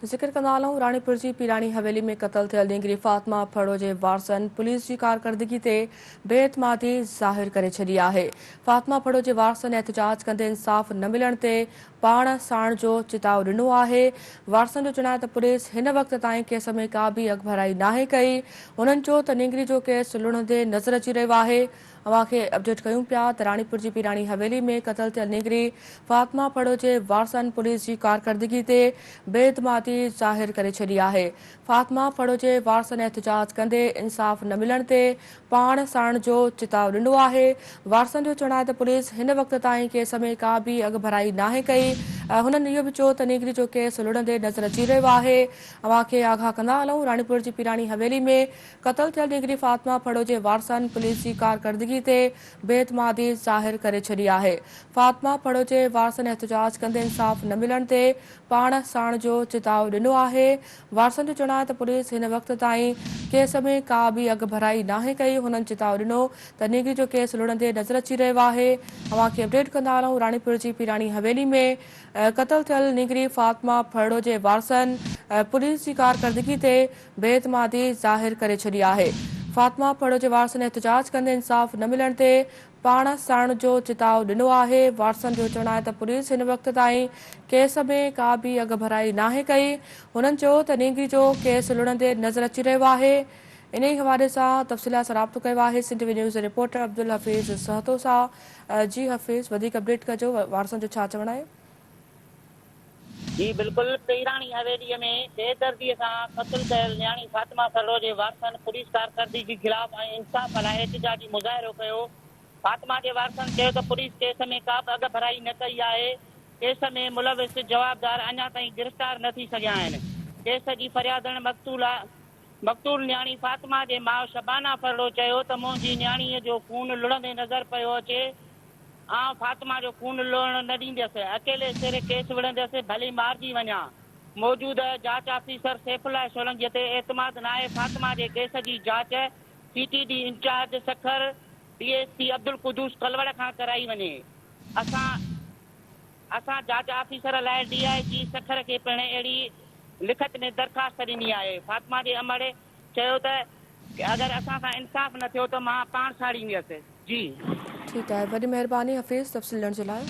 ذڪر ڪندا هلون راڻيپور جي پيراڻي حويلي ۾ قتل ٿيل نينگري فاطمه ڦڙو جي وارثن پوليس جي ڪارڪردگي تي بي اعتمادي ظاهر ڪري ڇڏي آهي. فاطمه ڦڙو جي وارثن احتجاج ڪندي انصاف نه ملڻ تي پاڻ ساڙڻ جو چتاء ڏنو آهي. وارثن جو چوڻ آهي ته پوليس هن وقت تائين ڪيس ۾ ڪا به اڳڀرائي ناهي ڪئي. هنن چيو ته نينگري جو ڪيس لڙهندي نظر اچي رهيو آهي. اوهان کي اپڊيٽ ڪيون پيا ته راڻيپور جي پيراڻي حويلي ۾ قتل ٿيل نينگري فاطمه ڦڙو جي وارثن پوليس جي ڪارڪردگي تي بي اعتمادي ظاهر ڪري ڇڏي آهي. فاطمه ڦڙو جي وارثن احتجاج ڪندي انصاف نه ملڻ تي پاڻ ساڙڻ جو چتاء ڏنو آهي. وارثن جو چوڻ آهي ته پوليس هن وقت تائين ڪيس ۾ ڪا به اڳڀرائي ناهي ڪئي. هنن اهو به چيو ته نينگري جو ڪيس لڙهندي نظر اچي رهيو آهي. اوهان کي آگاهه ڪندا هلون راڻيپور جي پيراڻي حويلي ۾ قتل ٿيل نينگري فاطمه ڦڙو جي وارثن پوليس جي ڪارڪردگي تي بي اعتمادي ظاهر ڪري ڇڏي آهي. فاطمه ڦڙو جي وارثن احتجاج ڪندي انصاف نه ملڻ تي پاڻ ساڙڻ جو چتاء ڏنو آهي. وارثن جو چوڻ آهي ته پوليس هن وقت تائين ڪيس ۾ ڪا به اڳڀرائي ناهي ڪئي. هنن چتاء ڏنو ته نينگري جو ڪيس لڙهندي نظر اچي رهيو آهي. اوهان کي اپڊيٽ ڪندا هلون راڻيپور جي پيراڻي حويلي ۾ قتل ٿيل نينگري فاطمه ڦرڙو جي وارثن پوليس جي ڪارڪردگي تي بي اعتمادي ظاهر ڪري ڇڏي آهي. فاطمه ڦڙو جي وارثن احتجاج ڪندي انصاف نه ملڻ تي پاڻ ساڙڻ جو چتاء ڏنو آهي. وارثن جو چوڻ آهي ته پوليس هن وقت تائين ڪيس ۾ ڪا به اڳڀرائي ناهي ڪئي. هنن چيو ته نينگري جو ڪيس لڙهندي نظر اچي رهيو آهي. انهي حوالي سان تفصيلات سان رابطو ڪيو آهي سنڌ وي نيوز جي رپورٽر عبدالحفيظ سهتو سان. جي حفيظ وڌيڪ اپڊيٽ ڪجو وارثن جو ڇا چوڻ آهي. جي بلڪل پيراڻي حويلي ۾ بيدردي سان قتل ڪيل نياڻي فاطمه ڦرڙو جي وارثن پوليس ڪارڪردگي خلاف ۽ انصاف لاء احتجاجي مظاهرو ڪيو فاطمه جي وارثن چيو ته پوليس ڪيس ۾ ڪا به اڳڀرائي نه ڪئي آهي ڪيس ۾ ملوث جوابدار اڃا تائين گرفتار نه ٿي سگهيا آهن ڪيس جي فريادڻ مقتولا مقتول نياڻي فاطمه جي ماء شبانه ڦرڙو چيو ته منهنجي نياڻي جو خون لڙهندي نظر پيو اچي آئون فاطمه جو خون لوڙڻ نه ڏينديس، اڪيلي سر ڪيس وڙهنديس، ڀلي مارجي وڃان. موجوده جاچ آفيسر سيف الله سولنگيء تي اعتماد ناهي، فاطمه جي ڪيس جي جاچ C T D incharge Sukkur D S P Abdul Quddus Kalwar کان ڪرائي وڃي. اسان اسان جاچ آفيسر لاء ڊي I جي سکر کي پڻ اهڙي لکت ۾ درخواست ڏني آهي. فاطمه جي امڙ چيو ته اگر اسان سان انصاف نه ٿيو ته مان پاڻ ساڙينديس. جي. ٺيڪ آهي وڏي مهرباني حفيظ تفصيل ڏيڻ جي لاء.